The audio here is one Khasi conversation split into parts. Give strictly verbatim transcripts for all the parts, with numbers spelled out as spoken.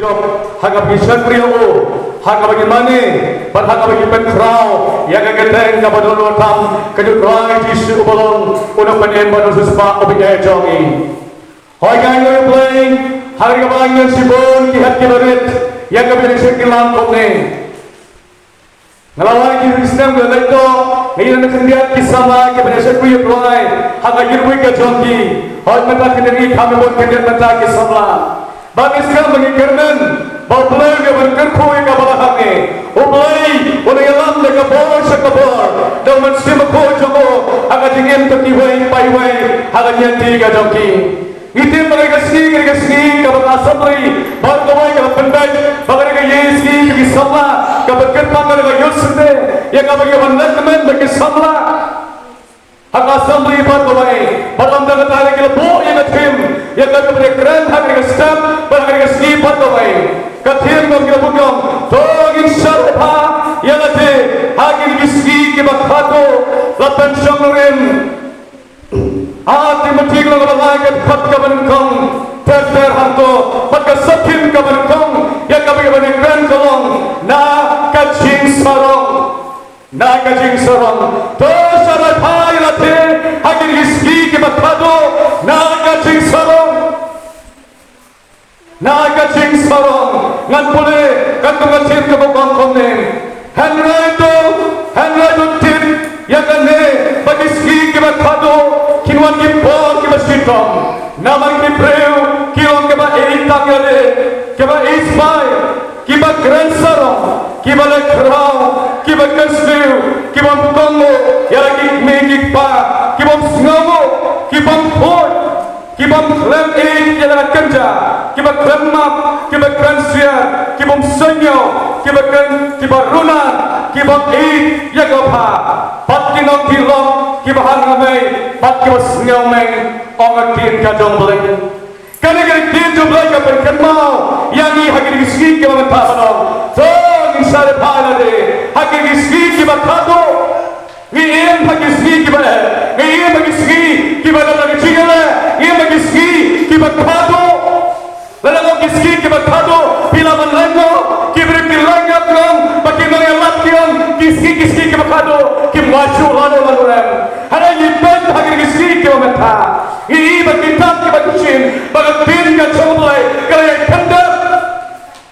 Ha kaba ngi shakri ïa u, ha kaba ngi mane bad ha kaba ngi pynkhraw ïa ka kyrteng kaba don ruh tam, ka jong u Trai Jisu uba long u nongpynim bad u nongsiewspah uba ïaid jong ngi. Hooid, ngi ainguh ïa u Blei ha kaba ngi ïoh shibun ki hep ki barit ïa kaba ngi shakri lang kumne. Nga la wan ki snem ki la leit noh, ngi ïa na khyndiat ki samla kiba ïa shakri ïa u Blei ha ka ïing ka jong ki. Hooid, mynta khyndiat ngi kham bun khyndiat mynta ki samla. Ba ngi sngap ba ngi kyrmen ba u Blei u ban kyrkhu ïa ka balang hangne. U Blei u nang ïalam da ka bor sha ka bor da u Mynsiem Bakhuid jong u ha ka jingim ka kiwei pa iwei ha ka niam ka jong ki. Ngi tip ba ka sngi, ka sngi kaba ka Assembly baroh kawei ka la pynbeit, ba ka sngi ka sngi ka samla kaba kyrpang ka ka Youth Sunday, ïa kaba ngi ban lehkmen ba ki samla ha ka Assembly baroh kawei, ba lam da kata ki la buh ïa ka theme, ïa kaba ngi kren ha ka step, ba ha ka sngi baroh kawei. Ka theme kaba ngi la buh ong, to ngin shah bha ïa lade ha kine ki sngi kiba khadduh, la pynshong nongrim. Ha Timothy ka lynnong kaba lai ka dkhot kaba nyngkong ter ter hangto, bad ka septien kaba nyngkong ïa kaba ngi ban kren ka long na ka jingsarong. Na ka jingsarong. To shah bha ïa lade ha kine ki sngi kiba khadduh na ka jingsarong. Na ka jingsarong ngan pule katto ka theme kaba ong kumne. Hynrei to, hynrei to tip ïa kane, ba ki sngi kiba khadduh kin wan ki por kiba shitom. Namar ki briew ki long kiba ïeit tang ïa lade, kiba ïeit spah, kiba kren sarong, kiba leh khraw, kiba kynshew, kibym kohnguh ïa la ki kmie ki kpa, kibym sngewnguh, kibym khuid, kibym khlem ïeit ïa la ka kynja, kiba khlem map, kiba kren siar, kibym sngewthuh, kiba kren, kiba runar, kibym ïeit ïa ka bha. Bad ki nongdih lok kiba hangne mei, bad kiba sngewmei, ong ka ktien ka jong u Blei. Kane ka ktien jong u Blei ka pynkynmaw ïa ngi ha kine ki sngi kiba mynta ban ong, to ngin shah bha ïa lade ha kine ki sngi kiba khadduh. Ngi im ha ki sngi kiba, ngi im ha ki sngi kiba don la ka jingïaleh, ngi im ha ki sngi kiba khadduh. Lada long ki sngi kiba khadduh phi la ban lyngngoh, ki briew ki lyngngoh, ki ong ba ki nongïalap ki ong ki sngi, ki sngi kiba khadduh kim ïoh shuh lano lano ruh. Hynrei ngi peit ha kine ki sngi kiba mynta, ngi i ba ki ktien kiba ktien, ba ka ktien ka jong u Blei ka la ïai pyndep.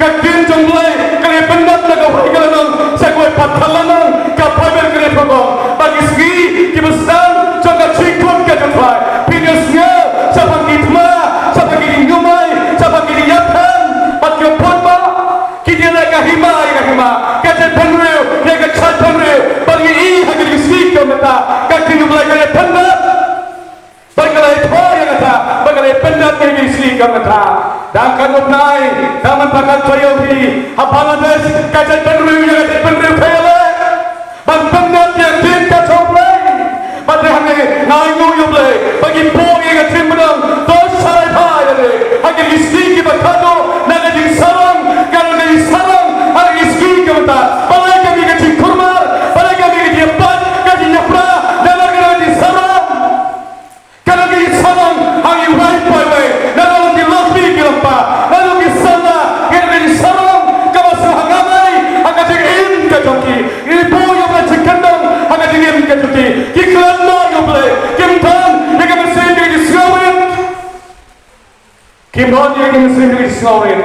Ka ktien jong u Blei ka la ïai pyndep na kawei ka lynnong sha kawei pat ka lynnong, ka Baibl ka la ïai pynbor ba ki sngi kiba sdang jong ka jingkut ka jong u Trai, phin ïohsngew shaphang ki thma, shaphang ki jingïumai, shaphang ki jingïapher, bad ki pynbor, ki jingïaleh ka hima ïa ka hima, ka jaitbynriew ïa ka jaitbynriew. Ba ngi i ha kine ki sngi kiba mynta ka ktien jong u Blei ka la ïai pyndep. Ba ka la ïai thoh ïa kata, ba ka la ïai pyndep ïa ki sngi ka mynta. Dang katno bnai, dang mynta ka taïew hi ha Bangladesh, ka jaitbynriew ïa ka jaitbynriew ka ïaleh ban pyndep ïa ka ktien ka jong u Blei. Bad te hangne nga ainguh ïa u Blei ba ngi buh ïa ka ktien ba ong, to shah bha ïa lade ha kine ki sngi kiba khadduh na ka jingsarong. Ka dei ka jingsarong ha kine ki sngi ka mynta. Balei ka dei ka jingkulmar, balei ka dei ka jingïapait, ka jingïapra, namar ka dei ka jingsarong. Ka dei ka jingsarong ha iwei pa iwei, na ka long ki longkmie ki longkpa, na ka long ki samla, ka dei ka jingsarong kaba sngewbha ha ka jingim ka jong ki. Ngi buh ïa u Blei jingkyndong ha ka jingim ka jong ki. Ki klet noh ïa u Blei, kim don ïa ka mynsiem ka jingsngewrit. Kim don ïa ka mynsiem ka jingsngewrit.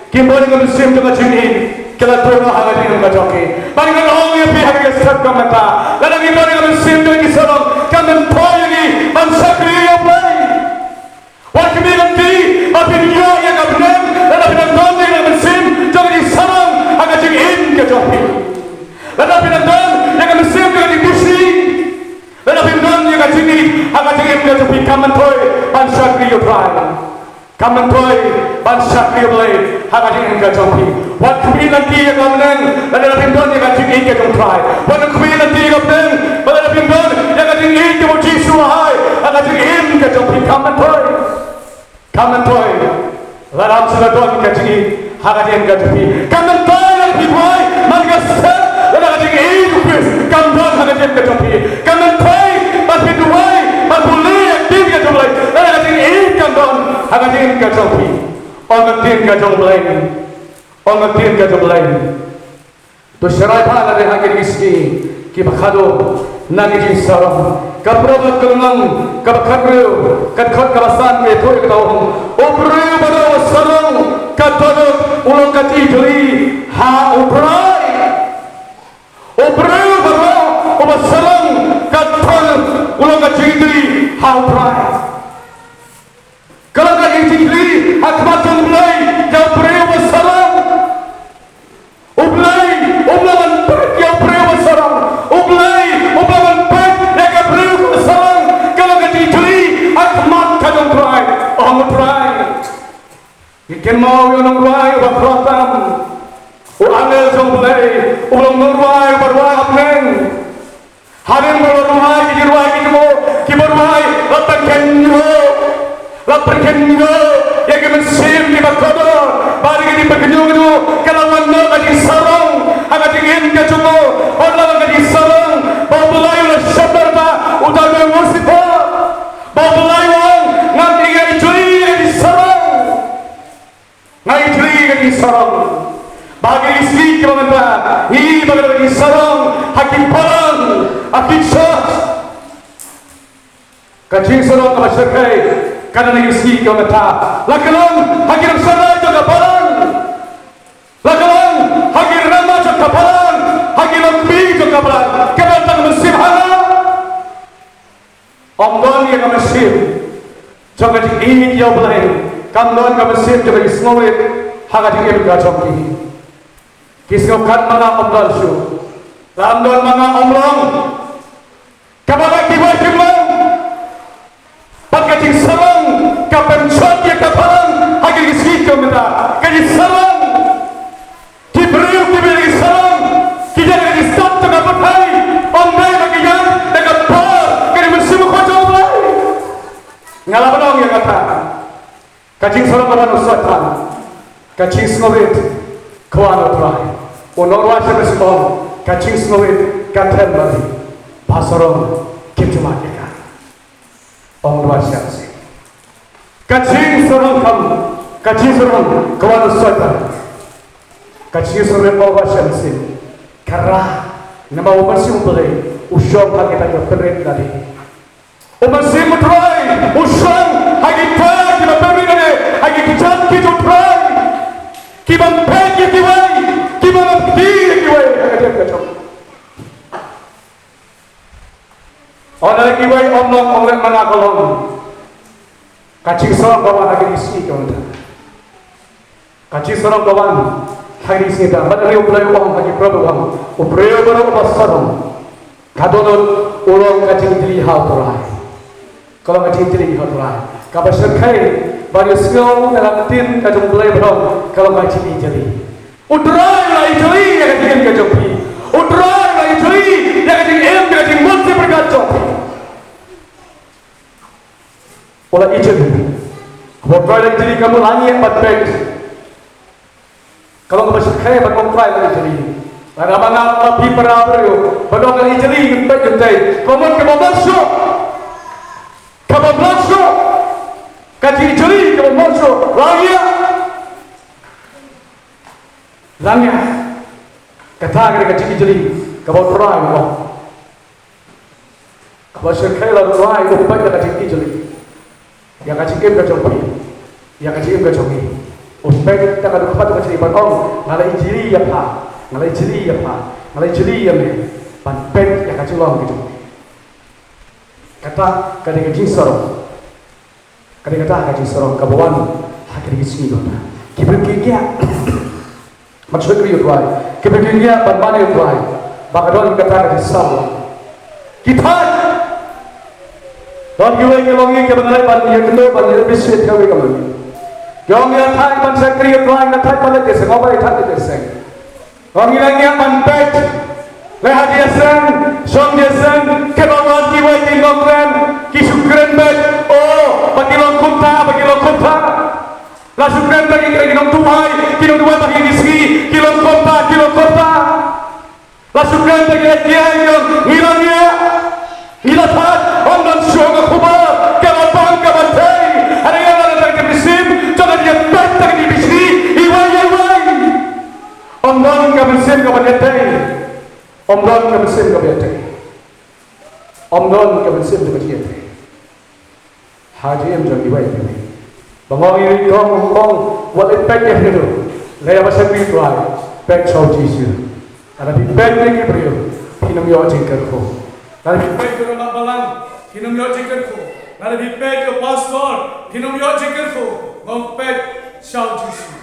Kim don ïa ka mynsiem jong ka jingïeit, ki la tur noh ha ka jingim ka jong ki. Bad ngan ong ïa phi ha ka step ka mynta, lada ngi don ïa ka mynsiem jong ka jingsarong, kan myntoi ïa ngi ban shakri ïa u Blei. Wat khmih lynti ba phin ïoh ïa ka bneng lada phi nang don ïa ka mynsiem jong ka jingsarong ha ka jingim ka jong phi. Lada phi nang don ïa ka mynsiem jong ka jingdusi, lada phi nang don ïa ka jingïeit ha ka jingim ka jong phi, kan myntoi ban shakri ïa u Trai. Kan myntoi ban shakri ïa u Blei ha ka jingim ka jong phi. Wat khmih lynti ïa ka bneng lada phin don ïa ka jingïeit ka jong u Trai. Wat khmih lynti ïa ka bneng lada phin don ïa ka jingïeit jong u Jisu Blei ha ka jingim ka jong phi. Kan myntoi. Kan myntoi lada phi la don ïa ka jingïeit ha ka jingim ka jong phi. Kan myntoi lada phi duwai man ka step lada ka jingïeit u Khrist kan don ha ka jingim ka jong phi. Kan myntoi ban phi duwai, ban pule ïa ka ktien ka jong u Blei lada ka jingïeit kan don ha ka jingim ka jong phi. Ong ka ktien ka jong u Blei, Ong ka ktien ka jong U Blei. To sharai bha lade ha kine ki sngi kiba khadduh na ki jingsarong. Ka Proverb ka lynnong kaba khathynriew, ka dkhot kaba san ka ïathuh ïa kata, ong: U briew baroh uba sarong ka dohnud u long ka jingïatylli ha U Trai. U briew baroh uba sarong ka dohnud u long ka jingïatylli ha U Trai. Ka long ka jingïatylli ha khmat jong U Blei ïa u briew uba sarong. U Blei um lah ban peit ïa u briew uba sarong. U Blei um lah ban peit ïa ka briew kaba sarong. Ka long ka jingïatylli ha khmat ka jong U Trai. Ong U Trai. Ngi kynmaw ïa u nongrwai uba khlawait tam. U angel jong U Blei, u long nongrwai uba rwai ha bneng. Hadien ba la rwai ki jingrwai ki jong u, kiba rwai la pynkheiñ ïa u, la pynkheiñ ïa u ïa ki mynsiem kiba kordor. Bad ïa ki jingpynkheiñ ïa u ka la wan noh ka jingsarong ha ka jingim ka jong u. Bad la wan ka jingsarong ba U Blei u la shah bynta, u dei u Lucifer. Ba U Blei u ong, ngan ïa ïatylli ïa ka jingsarong. Nga ïatylli ïa ka jingsarong. Ba ha kine ki sngi kiba mynta ngi ïohi ba ka dei ka jingsarong ha ki balang, ha ki church. Ka jingsarong kaba shyrkhei ka dei ha kine ki sngi kiba mynta. La ka long ha ki nongshakri jong ka balang. La ka long ha ki rangbah jong ka balang, ha ki longkmie jong ka balang. Kaba tang mynsiem ha nga. Ym don ïa ka mynsiem jong ka jingïeit ïa U Blei, kam don ka mynsiem jong ka jingsngewrit ha ka jingim ka jong ki. Ki sngew kat ma nga ym don shuh. Lada ym don ma nga ym long. Kaba la kiwei kim long. Bad ka jingsarong ka pynjot ïa ka balang ha ki sngi kiba mynta. Ka jingsarong. Ki briew kiba ïa ki sarong ki ïa ki stad jong ka pyrthei, ym dei ba ki ïa da ka por ka dei mynsiem bakhuid jong U Blei. Nga la pynlong ïa kata. Ka jingsarong ka wan u Soitan, ka jingsngewrit ka wan u Trai. U nongrwai James u ong ka jingsngewrit ka them bad ba sarong kim ju mad ïa ka. Ong u Nongrwai James. Ka jingsarong kam, ka jingsarong ka wan u Soitan. Ka jingsarong ka wan u Soitan. Ka rah, namar u Mynsiem U Blei u shong ha kita kiba pynrit lade. U Mynsiem U Trai u shong ha kita kiba pynrit lade, ha ki kjat ki jong U Trai. Kiba peit ïa kiwei, kiba peit ïa kiwei. Ong lada kiwei ym long, ong leh ma nga ka long. Ka jingsarong ka wan ha kine ki sngi kiba mynta. Ka jingsarong ka wan ha kine ki sngi kiba mynta. Bad U Blei u ong ha ki Proverb u ong, u briew baroh uba sarong ka dohnud u long ka jingïatylli ha U Trai. Ka long ka jingïatylli ha U Trai. Kaba shyrkhei ban ïohsngew na ka ktien ka jong U Blei baroh ka long ka jingïatylli. U Trai u la ïatylli ïa ka jingim ka jong phi. U Trai u la ïatylli ïa ka jingim, ïa ka jingmut jingpyrkhat jong phi. U la ïatylli. Haba U Trai u la ïatylli, kam lah ngi ban peit. Ka long kaba shyrkhei ba U Trai u la ïatylli. Lada ma nga ma phi para briew ba dang ïatylli, ngin peit, ngin tei. Ka mut kaba bha shuh. Kaba bha shuh. Ka jingïatylli kaba bha shuh. Lada ngi Lada ngi, kata ka dei ka jingïatylli kaba U Trai u ong. Kaba shyrkhei lada U Trai u peit ïa ka jingïatylli, ïa ka jingim ka jong phi, ïa ka jingim ka jong ngi. U peit da ka dkhot ka jingim ban ong, nga la ïatylli ïa pha, nga la ïatylli ïa pha, nga la ïatylli ïa me, ban peit ïa ka jinglong ka jong ngi. Kata ka dei ka jingsarong. Ka dei kata ka jingsarong kaba wan ha kine ki sngi kiba mynta. Ki briew ki ïa, ban shakri ïa U Trai. Ki briew ki ïa ban mane ïa U Trai. Ba ka don kata ka jingsarong. Ki thait. Don kiwei ki longïing kiba ngi leit ban ïakynduh, ban ïa bishit, kiwei ki longïing. Ki ong ïa thait ban shakri ïa U Trai, ïa thait ban leit ïaseng, ong ba ïa thait ïaseng. Ong ngi la ngiah ban peit. Leit ha jingïaseng, shong jingïaseng, kiba wan kiwei ki nongkren, ki shu kren beit. Oh, ba ki long kumta, ba ki long kumta. La shu kren beit ki kren ki nongduwai, ki nongduwai ba ki sngi, ki long kumta, ki long kumta. La shu kren beit ki leit kiei, ki ong ngi la ngiah. Ngi la thait, ym don shuh ka khubor kaba bang kaba tei. Hynrei ïa la ka jingpynshem jong ka jingpeit, ka jingbishni iwei ïa iwei. Ym don ka mynsiem kaba ïatei. Ym don ka mynsiem kaba ïatei. Ym don ka mynsiem kaba ïatei ha ka jingim jong iwei pa iwei. Ba nga ong ïa phi, kong, kong, wat leit peit ïa phi ruh. Leit ïa ba shakri, peit sha u Jisu. Lada phi peit ïa ki briew, phin ym ïoh jingkyrkhu. Lada phi peit ïa u rangbah balang, phin ym ïoh jingkyrkhu. Lada phi peit ïa u pastor, phin ym ïoh jingkyrkhu. Nga ong peit sha u Jisu.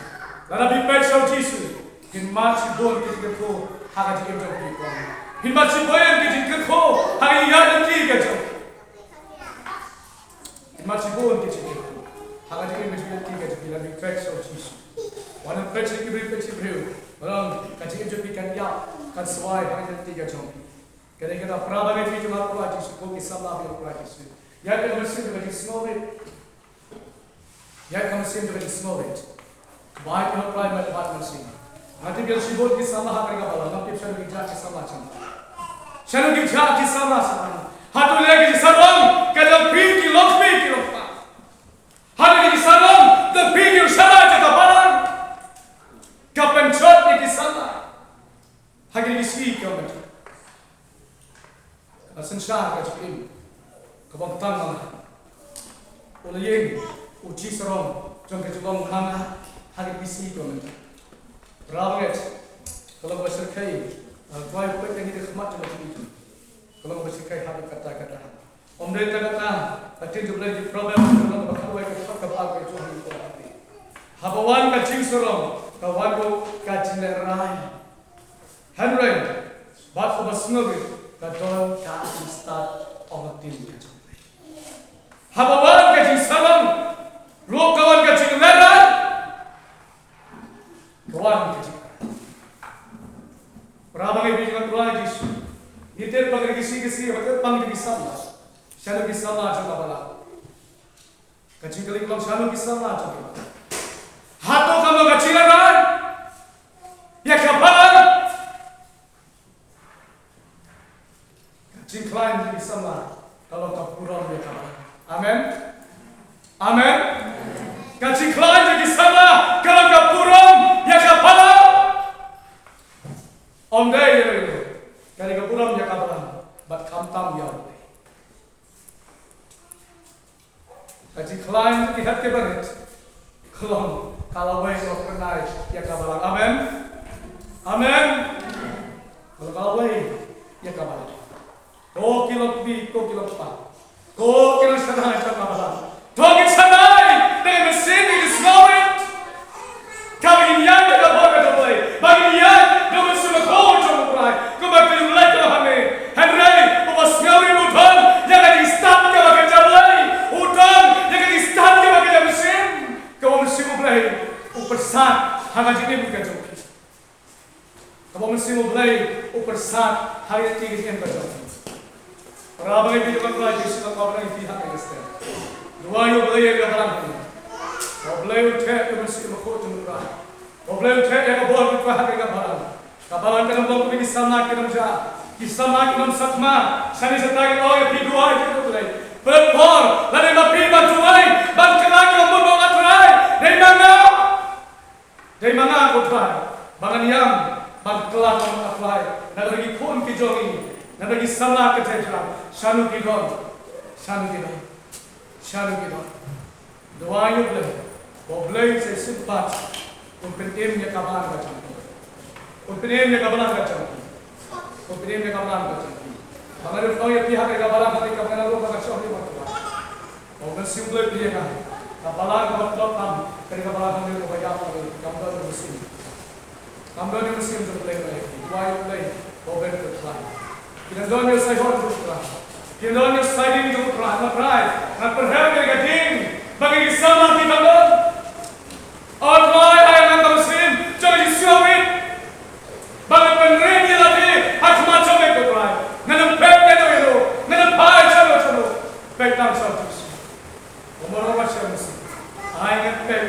Lada phi peit sha u Jisu, phin mad shibun ki jingkyrkhu ha ka jingim jong phi, kong. Phin mad shibun ki jingkyrkhu ha ka ïaid lynti ka jong phi. Phin mad shibun ki jingkyrkhu ha ka jingim, ka jingim lynti ka jong phi, lada phi peit sha u Jisu. Wat nym peit sha ki briew, peit sha ki briew. Ba long ka jingim jong phi kan ïap, kan swai ha ka jingim lynti ka jong phi. Ka dei kata, para bangeit phi jong U Trai Jisu, ko ki samla phi jong U Trai Jisu, ïaid ka mynsiem ka jingsngewrit. Ïaid ka mynsiem ka jingsngewrit. Bai ki hok bai met bad mynsiem. Nga tip ïa shibun ki samla ha kane ka balang, ngam tip shano ki jia ki samla jong nga. Shano ki jia ki samla jong nga. Hato lei ki sarong ka jong phi ki lok phi ki lok pa. Hato lei ki sarong ka phi ki sarong jong ka balang. Ka pynjot ïa ki samla ha kine ki sngi ka mynta. Ka synshar ka jingim kaba ym tang ma nga. U la ïeng u jingïasarong jong ka jinglong ma nga ha kine ki sngi ka mynta. Para bangeit, ka long kaba shyrkhei, ah, U Trai u peit ïa ngi da ka khmat jong ka jingim. Ka long kaba shyrkhei haduh katta katta. Ym dei tang katta, ka ktien jong U Blei ki Proverbs ka long kaba khatwei, ka dkhot kaba ar, ka ong hangne. Haba wan ka jingsarong, ka wan ruh ka jinglehrain. Hynrei bad uba sngewrit ka don ka jingstad, ong ka ktien ka jong U Blei. Haba wan ka jingsarong, ruh ka wan ka jinglehrain. Ka wan ka jinglehrain. Para bangeit phi jong U Trai Jisu, ngi tip ba kine ki sngi, ki sngi ba tip ba ngi tip ki samla. Shano ki samla jong ka balang. Ka jingkylli ka long shano ki samla jong ka balang. Hato ka long ka jinglehrain ïa ka balang? Ka jingkhlaiñ jong ki samla ka long ka burom ïa ka balang. Amen. Amen. Ka jingkhlaiñ jong ki samla ka long ka burom ïa ka balang. Ym dei ïa ka, ka dei ka burom ïa ka balang bad khamtam ïa U Blei. Ka jingkhlaiñ ki hep ki barit ka long ka lawei ka pynai ïa ka balang. Amen. Amen. Ka long ka lawei ïa ka balang. Ko ki lok kmie, ko ki lok kpa, ko ki nongshakri jong ka balang, to ngin shakri da ka mynsiem ka jingsngewrit. Kaba ngin ïaid da ka bor ka jong U Blei, ba ngin ïaid da ka mynsiem bakhuid jong U Trai. Kumba ka ktien U Blei ka ong hangne. Hynrei uba sngewrit u don ïa ka jingstad kaba kynja Blei, u don ïa ka jingstad kaba kynja mynsiem. Kaba mynsiem U Blei u pyrsad ha ka jingim ka jong phi. Kaba mynsiem U Blei u pyrsad ha ka jingim ka jong phi. Para bangeit phi jong U Trai Jisu, ka kyrpad ïa phi ha kane ka step. Duwai ïa U Blei ïa ka balang. Ba U Blei un theh ïa ka mynsiem bakhuid jong U Trai. Ba U Blei un theh ïa ka bor U Trai ha kane ka balang. Ka balang kan ym long kum ki samla ki nongjia, ki samla ki nongsakhma. Shane shatai ngi ong ïa phi, duwai ïa U Blei. Pynbor lade ma phi ban duwai, ban kylla ka mut U Trai. Dei ma nga, dei ma nga ko Trai, ba ngan ïam ban kylla ka mut U Trai na ka bynta ki khun ki jong ngi, na ka bynta ki samla ki jong ngi. Shano ki don, shano ki don, shano ki don. Duwai ïa U Blei, ba U Blei sa sumpat un pynim ïa ka balang ka jong phi. Un pynim ïa ka balang ka jong phi. Un pynim ïa ka balang ka jong phi. Ba nga ruh ong ïa phi ha kane ka balang, ha kane ka balang ruh ba nga shu ong ïa phi, ba U Mynsiem U Blei phi ïa nga. Ka balang kaba tlot tam, kane ka balang hangne kaba ïap, kam don mynsiem. Kam don ïa u Mynsiem jong U Blei, U Blei, U Blei, U Blei, U Blei. Ki dang don ïa u Saigon jong U Trai. Ki dang don ïa u Saigon jong U Trai. Nga Trai, nga pyrshang ïa ka ding ba ki samla ki dang don. O Trai, ai ïa nga ka mynsiem jong ka jingsngewrit ba ngan pynrit ïa lade ha khmat jong me, ko Trai. Ngan ym peit ïa no ïa no, ngan ym phai shano shano. Peit tang sha u Jisu. Kumba u ong Yishu Masiah, ai ngan peit,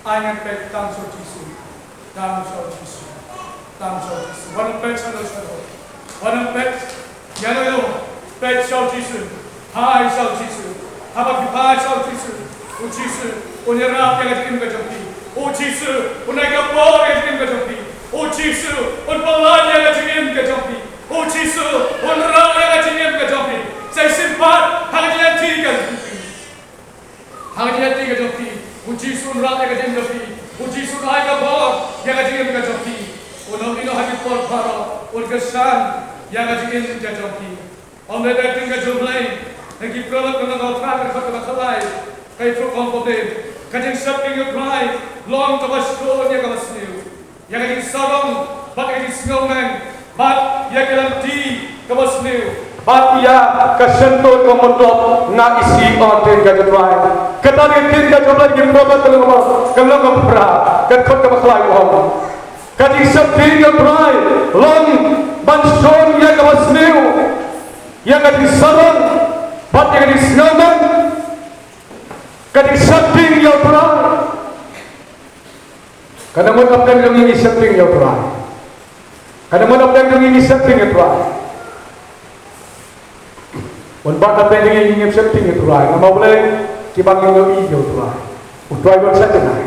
ai ngan peit tang sha u Jisu, tang sha u Jisu, tang sha u Jisu. Wat nym peit shano shano, wat nym peit ïa no ïa no, peit sha u Jisu, phai sha u Jisu. Haba phi phai sha u Jisu, u Jisu un ïarap ïa ka jingim ka jong phi. U Jisu un ai ka bor ïa ka jingim ka jong phi. U Jisu ka jong phi. Un ym ïehnoh ha ki por baroh, un kyrshan ïa ka jingim ka jong phi. Ym dei da ka ktien ka jong U Blei, na ki Prolog ka lynnong kaba phra ka dkhot kaba khatlai, ka ïathuh kumne: Ka jingsheptieng ïa U Trai long kaba shun ïa kaba sniew, ïa ka jingsarong bad ïa ka jingsngewmeng, bad ïa ka lynti kaba sniew, bad ïa ka shyntur kaba mutdur. Nga isih, ong ktien ka jong U Trai. Kata ka ktien ka jong U Blei, ki Prolog ka lynnong kaba, ka lynnong kaba phra, ka dkhot kaba khatlai ka ong: Ka jingsheptieng ïa U Trai long ban shun ïa kaba sniew, ïa ka jingsarong bad ïa ka jingsngewmeng, ka jingsheptieng ïa U Trai. Ka dei mut hapdeng jong ngi ngi sheptieng ïa U Trai. Ka dei mut hapdeng jong ngi ngi sheptieng ïa U Trai. Bun baroh hapdeng jong ngi ngim sheptieng ïa U Trai. Namar balei? Kiba ngim ïohi ïa U Trai. U Trai u ong shai janai: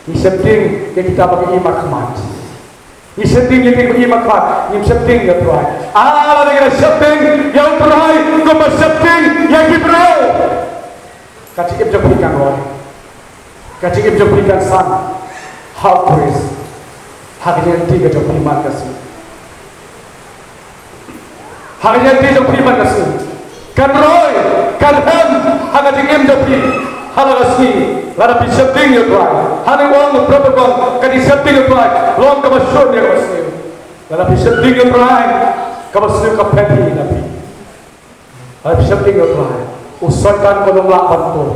Ngi sheptieng ïa kita ba ki i markhmat. Ngi sheptieng ïa kita ba ki i markhmat, ngim sheptieng ïa U Trai. Ah, lada ngi la sheptieng ïa U Trai kumba sheptieng ïa ki briew, ka jingim jong phi kan roi. Ka jingim jong phi kan san ha U Khrist. Ha ka jingim ka jong phi man ka sngi. Ha ka jingim jong phi man ka sngi. Kan roi, kan hem ha ka jingim jong phi ha la ka sngi, lada phi sheptieng ïa U Trai. Hangne u ong u prophet u ong, ka jingsheptieng ïa U Trai long kaba shun ïa kaba sniew. Lada phi sheptieng ïa U Trai, kaba sniew ka phet hi na phi. Lada phi sheptieng ïa U Trai, u Soitan un ym lah ban tur.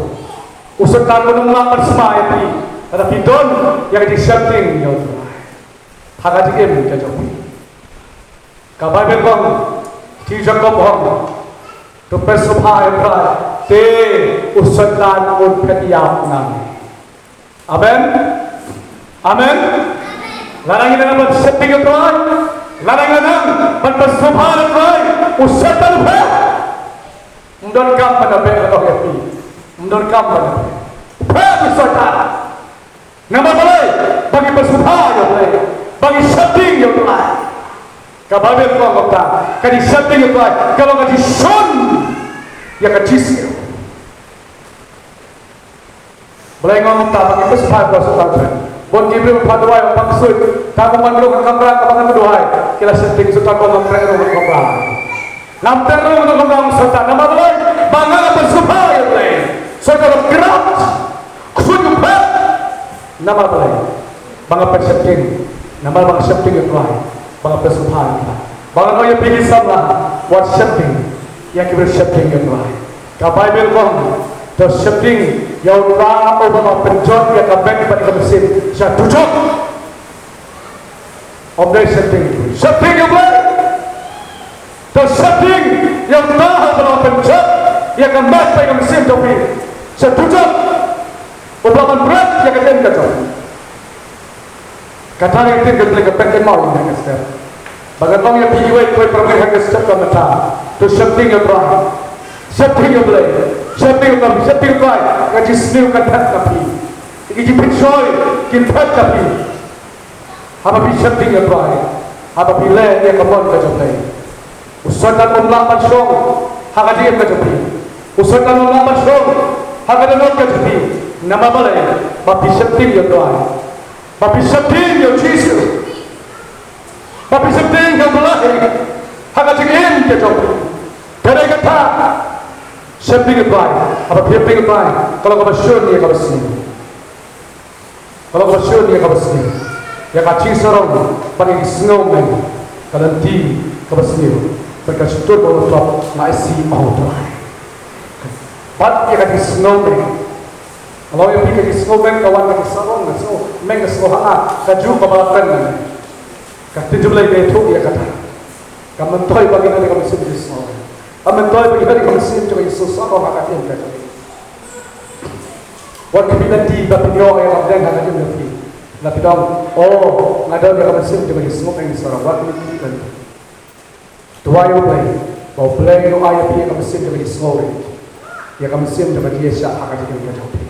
U Soitan un ym lah ban sma ïa phi lada phi don ïa ka jingsheptieng ïa U Trai ha ka jingim ka jong phi. Ka Baibl ka ong, Jakob u ong, to pynsngewbha ïa U Trai, te u Soitan un phet ïap na me. Amen. Amen. Lada ngi la nang ban sheptieng ïa U Trai, lada ngi la nang ban pynsngewbha ïa U Trai, u Soitan u phet. Ym donkam ban da beh ïa phi. Ym donkam ban da beh. U phet u Soitan. Namar balei? Ba ngi pynsngewbha ïa U Blei, ba ngi sheptieng ïa U Blei. Ka Baibl ka ong kumta, ka jingsheptieng ïa U Blei ka long ka jingshun ïa ka jingsniew. Balei nga ong kumta? Ba ngi pynsngewbha ïa U Blei. Bun ki briew ba duwai ba ksuid, tang ban rung ha kamra kaba ngan duwai, ki la sheptieng, Soitan, ba ngam treh rung ha kamra. Ngam treh rung ha kamra, ong Soitan. Namar balei? Ba nga la pynsngewbha ïa U Blei. Soitan u krap, ksuid u phet. Namar balei? Ba nga pynsheptieng. Namar ba nga sheptieng ïa U Trai, ba nga pynsngewbha ïa U Trai. Ba nga ong ïa phi ki samla, wat sheptieng ïa ki briew sheptieng ïa U Trai. Ka Baibl ka ong, to sheptieng ïa U Trai uba la pynjot ïa ka bek bad ka mynsiem sha dujok. Ym dei sheptieng, sheptieng ïa U Blei. To sheptieng ïa U Trai uba la pynjot ïa ka bek bad ka mynsiem jong phi sha dujok. Uba la pynbret ïa ka ktien ka jong. Kata ka ktien ka Blei ka pynkynmaw ïa nga ha ka step. Ba ngan ong ïa phi iwei pa iwei para bangeit ha ka step ka mynta. To sheptieng ïa U Trai. Sheptieng ïa U Blei. Sheptieng ïa U Trai, sheptieng ïa U Trai. Ka jingsniew kan phet na phi. Ki jingpynshoi kin phet na phi. Haba phi sheptieng ïa U Trai, haba phi leh ïa ka mon ka jong U Blei, u Soitan um lah ban shong ha ka jingim ka jong phi. U Soitan um lah ban shong ha ka dohnud ka jong phi. Namar balei? Ba phi sheptieng ïa U Trai, ba phi sheptieng ïa U Jisu, ba phi sheptieng ïa U Blei ha ka jingim ka jong phi. Ka dei kata, sheptieng ïa U Trai. Haba phi sheptieng ïa U Trai, ka long kaba shun ïa kaba sniew. Ka long kaba shun ïa kaba sniew, ïa ka jingsarong bad ïa ka jingsngewmeng, ka lynti kaba sniew bad ka shyntur ba mutdur, nga isih, ong U Trai. Bad ïa ka jingsngewmeng, nga ong ïa phi, ka jingsngewmeng ka wan, ka jingsarong, ka sngew, meng ka sngew ha nga, kajuh kaba la kren. Ka ktien jong U Blei ka ïathuh ïa kata. Ka myntoi ba ngin don ïa ka mynsiem jingsngewmeng, ka myntoi ba ngin don ïa ka mynsiem jong ka jingsngewsarong ha ka ktien ka jong U Blei. Wat kynmaw lynti ba phin ïoh ïa ka bneng ha ka jingim jong phi. Lada phi ong, oh, nga don ïa ka mynsiem jong ka jingsngewmeng jingsarong, wat kynmaw lynti. Duwai ïa U Blei ba U Blei un ai ïa phi ïa ka mynsiem jong ka jingsngewrit, ïa ka mynsiem jong ka jingïaishah ha ka jingim ka jong phi,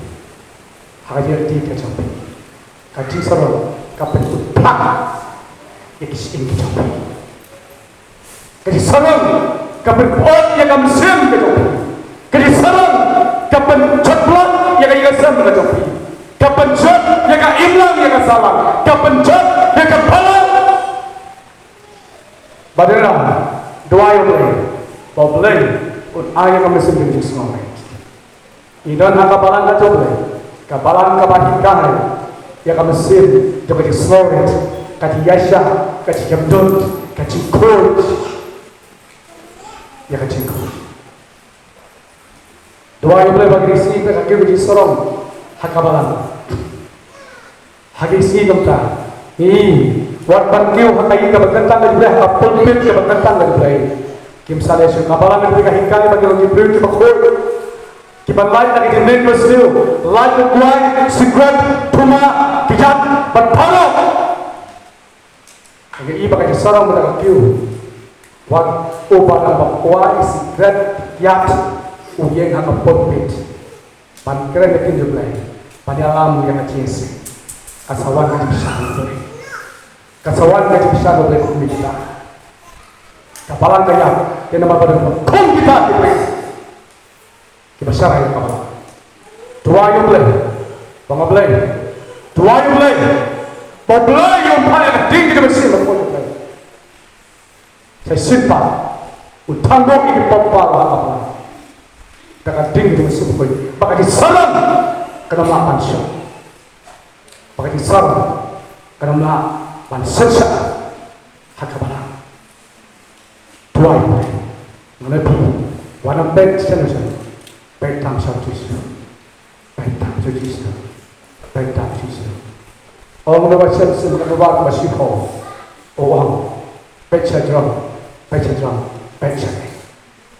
ha ka jingim ka jong phi. Ka jingsarong ka pynput phah ïa ki shyieng ki jong phi. Ka jingsarong ka pynput ïa ka mynsiem ka jong phi. Ka jingsarong ka pynjot blak ïa ka ïing ka sem ka jong phi. Ka pynjot ïa ka imlang ïa ka sahlang. Ka pynjot Blei, ba U Blei un ai ïa ka mynsiem jong ka jingsngewrit. Ngi don ha ka balang ka jong U Blei, ka balang kaba hikai ïa ka mynsiem jong ka jingsngewrit, ka jingïaishah, ka jingkyrduh, ka jingkhuid, ïa ka jingkhuid. Duwai ïa U Blei ba ngi ïohi ba ka kiew ka jingsarong ha ka balang. Ha ki sngi kumta, ngi wat ban kiew ha ka ïing kaba kyntang ka jong U Blei, ha ka pulpit kaba kyntang ka jong U Blei. Kim sa leh shuh, ka balang ka jong U Blei ka hikai ba ngi long ki briew kiba khuid, kiban lait na ki jingmut mynsiem, lait na duwai, sikret, thuma, ki jait bad baroh. Ka ïa i ba ka jingsarong ba ka kiew. Wat u ba ka ba kwai sikret ïap u ïeng ha ka pulpit ban kren ïa ka ktien jong U Blei, ban ïalam ïa ka jingïaseng. Ka sa wan ka jingpynshitom U Blei. Ka sa wan ka jingpynshitom U Blei kum kita. Ka balang ka ïap, ïa namar ba don kum kita ki briew kiba shah ïa ka balang. Duwai ïa U Blei, ba nga Blei. Duwai ïa U Blei, ba U Blei un phah ïa ka ding ka jong ka mynsiem bakhuid U Blei. Sa shisien pat un tang noh ïa ki pop ba la ka balang. Da ka ding ka jong ka mynsiem bakhuid, ba ka jingsarong kan ym lah ban shong, ba ka jingsarong kan ym lah ban synshar ha ka balang. Duwai. Ngan ïa phi, wat nym peit shano shano. Peit tang sha U Jisu. Peit tang sha U Jisu. Peit tang sha U Jisu. Ong na ba shem sim ka ba ba shi pho. O ong. Peit sha jrong. Peit sha jrong. Peit sha.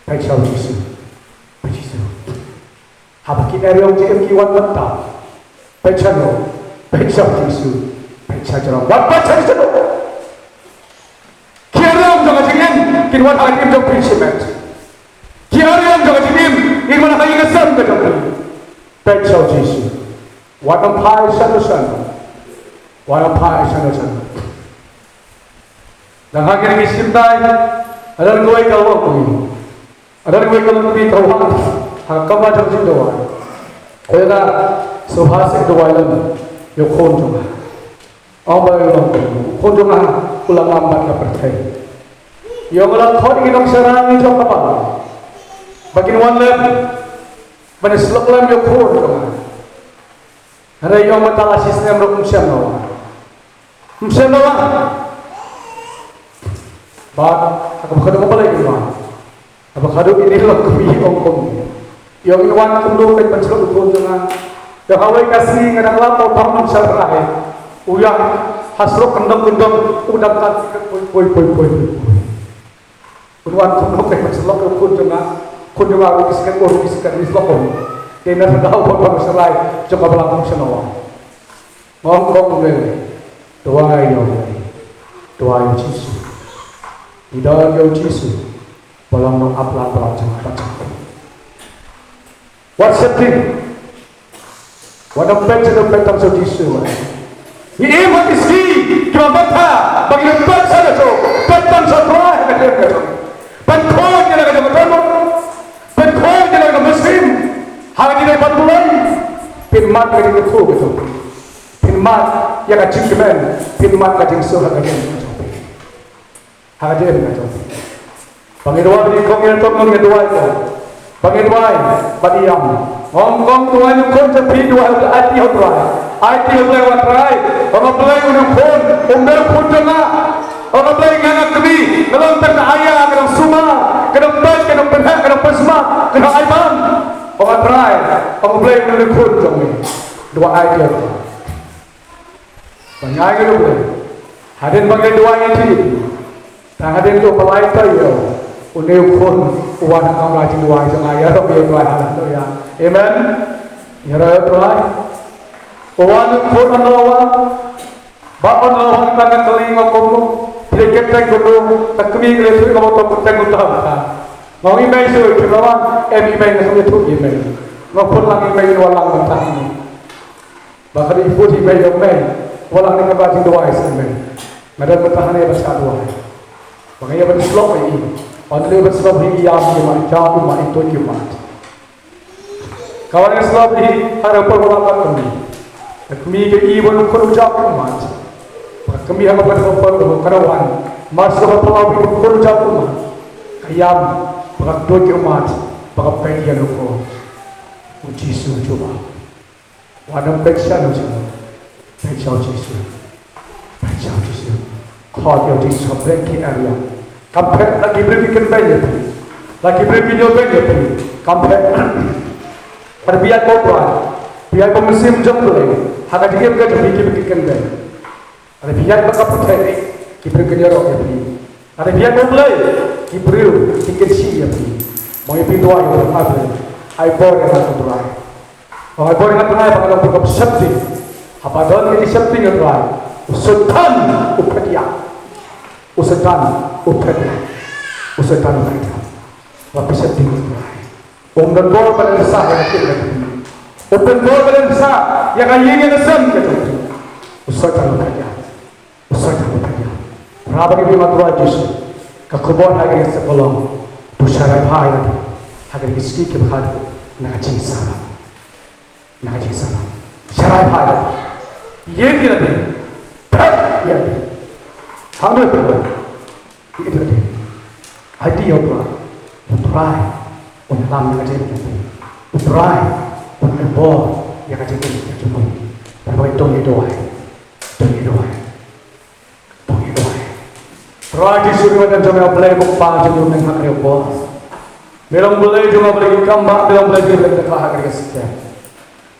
Peit sha U Jisu. Peit Jisu. Haba ki eriong jingim ki wan mynta, peit shano? Peit sha U Jisu. Peit sha jrong. Wat peit sha jrong. Ki eriong jong ka jingim kin wan ha ka jingim jong phi shimet. Ki eriong jong ka jingim kin wan ha ka ïing ka sem ka jong phi. Peit sha U Jisu. Wat nym phai shano shano. Wat nym phai shano shano. Dang ha kine ki shymtai, ka don kawei ka lok kmie. Ka don kawei ka lok kmie ka wan ha ka kamra jong ka jingduwai. Ka ïathuh, sngewbha sa duwai lem ïa u khun jong nga. Ong ba ïa u khun jong nga u la ngam bad ka pyrthei. Ïa u la khot ïa ki nongshakri jong ka balang ba kin wan lem ban ïasyllok lem ïa u khun jong nga. Hynrei ïa u mynta la shisnem ruh um shym la wan. Ym shym la wan. Bad ha kaba khadduh kaba lai ki wan. Kaba khadduh kine lok kmie ong kumne. Ïa ngi wan kumno kein ban shlok u khun jong nga. Ïa kawei ka sngi nga dang lap u thong nongshakri. U ïa ha surok kyndong kyndong u dang kat poi poi poi poi. Pynwan kumno kein ban shlok ïa u khun jong nga, khun jong nga u ruh ki siket, u ruh ki siket, ngi shlok kum. Te na ka daw ban ban shalai jong ka balang kum shano. Ngong kong u lei, duwai ïa u lei, duwai ïa u Jisu. Ngi don ïa u Jisu, ba long nongap lang balang jong nga bad jong phi. Wat sheptieng. Wat nym peit sha, nym peit tang sha u Jisu. Ngi im ha ki sngi kiba bha, ba ngi nym peit sha u Jisu, peit tang sha u Trai ha ka jingim ka jong ngi. Peit khuid ïa la ka jong ka dohnud, peit khuid ïa la ka mynsiem ha ka jingim ban burom. Peit mat ka jingkyrkhu ka jong phi. Peit mat ïa ka jingkmen, peit mat ka jingsuk ha ka jingim ka jong phi. Ha ka jingim ka jong phi. Ba ngi duwai, ba ngi khong ïa ka jingduwai ko. Ba ngi duwai bad ïam. Ngong kong duwai ïa u khun jong phi, duwai ïa u Blei, aiti ha u Blei. Aiti ha u Blei, wat Trai. Ong U Blei, une u khun um dei u khun jong nga. Ong U Blei, nga nga kmie, nga long tang ka aïa, nga long sumar, nga long peit, nga long pynheh, nga long pynsmar, nga long ai bam. Ong U Trai, ong U Blei, une u khun jong me. Duwai aiti ha u Blei. Ba ngi ai ïa u Blei. Hadien ba ngi duwai ïa phi, tang hadien to ba lai to ïa u, une u khun u wan ha ka kamra jingduwai jong nga. Ïaroh ïa u Trai, haleluya. Amen. Ïaroh ïa u Trai. U wan u khun, un la wan. Ba un la wan tang ka kylli nga kumno, phi dei kyrteng kumno, ka kmie ka la ïathuh ïa nga ba to kyrteng uta uta. Nga ong, i mei shuh, phi la wan? Em i mei, nga shu ïathuh ïa i mei. Nga phone lang ïa i mei, ïa u wan lang mynta. Ba ka dei phone ïa i mei, ïa u mei, wan lang ne ka ba jingduwai sa i mei. Nga don mynta hangne ba shah duwai. Ba nga ïa ban shlok ïa i. Ban leh ban shlok ïa i, ïam ïa i, ïam ïa i, ïa i, ïa i. Ka wan ka shlok ïa i ha ka por ba la wan ka kmie. Ka kmie ka i ba u khun u jop kumne. Ka kmie ha ka por ba u khun u wan. Mar shu ka por ba u khun u jop kumne. Ka ïam ba ka kduid ki ummat ba ka peit ïa u, ko U Jisu u jubab. Wat nym peit sha u jubab, peit sha u Jisu. Peit sha u Jisu. Khot ïa u Jisu ha bneng ki area. Kam phet la ki briew ki kynbeiñ ïa phi, la ki briew ki ñiewbeiñ ïa phi. Kam phet. Hynrei phi ïaid bad U Trai, phi ïaid bad u Mynsiem jong U Blei ha ka jingim ka jong phi, ki briew ki kynbeiñ. Hynrei phi ïaid bad ka pyrthei, ki briew kin ïaroh ïa phi. Hynrei phi ïaid bad U Blei, ki briew ki kyrsiew ïa phi. Mo ïa phi, duwai ïa U Blei, ai bor ïa nga, ko Trai. Ai bor ïa nga, Trai, ba nga long kum ka sheptieng. Haba don ka jingsheptieng, ko Trai, u Soitan u phet ïap. U Soitan u phet ïap. U Soitan u phet ïap. Ba phi sheptieng, ko Trai. Um don bor ban nang sah ïa ka kti ka jong phi. Um don bor ban nang sah ïa ka ïing ïa ka sem ka jong phi. U Soitan u phet ïap. U Soitan u phet ïap. Haba ngi ïohi, ko Trai Jisu, ka khubor ha kane ka step ka long, to sharai phai ïa lade ha kine ki sngi kiba khatduh na ka jingsarong. Na ka jingsarong. Sharai phai ïa lade. Ïeit ïa lade. Phet ïa lade. Hangne phi, ïeit ïa lade. Aiti ïa U Trai. U Trai un ïalam ïa ka jingim jong phi. U Trai un ai bor ïa ka jingim ka jong phi. Bad to ïa duwai. To ïa duwai. To ïa duwai. Trai Jisu, ngi wan ïa ka jong U Blei, U Kpa jong ngi, ha kane ka por. Me long Blei jong nga, Blei ki kam ba, me long Blei jong ngi, Blei ka ha kane ka step.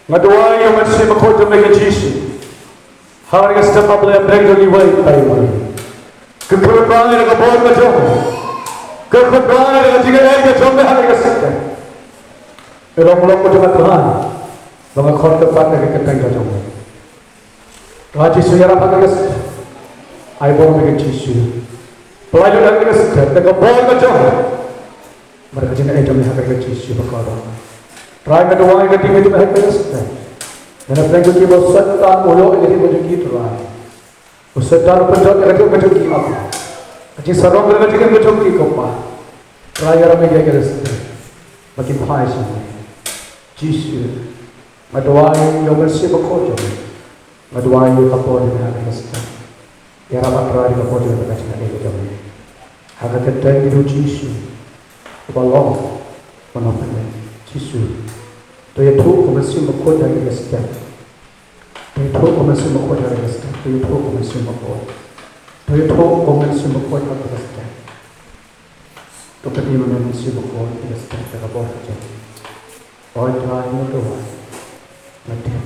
Nga duwai ïa U Mynsiem Bakhuid jong me, ko Jisu. Ha kane ka step, A Blei, pyrshang ïa ngi, Blei, Blei. Kyrkhu, Trai, ïa ka bor ka jong me. Kyrkhu, Trai, ïa ka jingaiei ka jong me ha kane ka step. Me long, long ka jong nga, Trai. Long ka khot ka pat, ka kyrteng ka jong me. Trai Jisu, ïarap ha kane ka step. Ai bor me, ko Jisu. Pynlait lut ha kane ka step da ka bor ka jong me. Bad ka jingaiei jong me ha kane, ko Jisu bakordor. Trai, nga duwai ïa ka team jong me ha kane ka step. Nga pynlait lut ïa ki, ba u Soitan u ïoh ïa ka jingaiei jong ki, Trai. U Soitan u pynjot ïa ka jingim ka jong ki, Kpa. Ka jingsarong ka jingim ka jong ki, Kpa. Trai, ïarap ïa ki ha kane ka step. Ba kin phai sha me. Jisu, nga duwai ïa U Mynsiem Bakhuid jong me. Nga duwai ïa ka bor jong me ha kane ka step. Ïarap, Trai, ïa ka bor jong me, ka jingaiei jong me. Ha ka kyrteng jong U Jisu uba long, uba nongpynim. Jisu, to ïathuh ko Mynsiem Bakhuid ha kane ka step. To ïathuh ko Mynsiem Bakhuid ha kane ka step. To ïathuh ko Mynsiem Bakhuid. To ïathuh ko Mynsiem Bakhuid ha kane ka step. To pynim ïa me, Mynsiem Bakhuid, ha kane ka step da ka bor ka jong me. Oi Trai, nga duwai. Nga tip.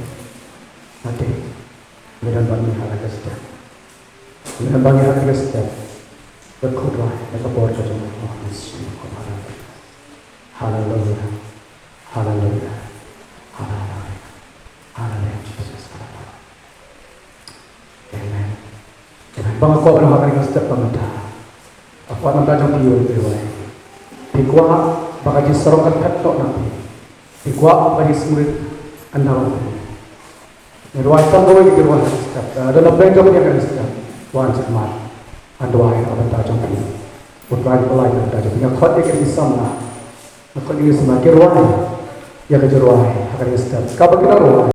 Nga tip. Me don bad ngi ha kane ka step. Me don bad ngi ha kane ka step. Kyrkhu, Trai, da ka bor ka jong me, Mynsiem Bakhuid. Haleluia. Haleluia. Haleluia. Haleluia, Jesus. Haleluia. Amen. Amen. Ba nga kwah ban ong ha kane ka step ba mynta. Nga kwah, na ka bynta jong phi, phi ruh. Phi kwah ba ka jingsarong kan phet noh na phi. Phi kwah ba ka jingsngewrit kan da long phi. Ngi ruh ai tang kawei, ngi ruh ai ha kane ka step. Ka don na pdeng jong phi ha kane ka step. Wan sha khmat. Ngan duwai na ka bynta jong phi. U Trai un pynlait na ka bynta jong phi. Nga khot ïa ki samla. Nga khot ïa ki samla ki rwai ïa ka jingrwai ha kane ka step. Kaba ki nang rwai.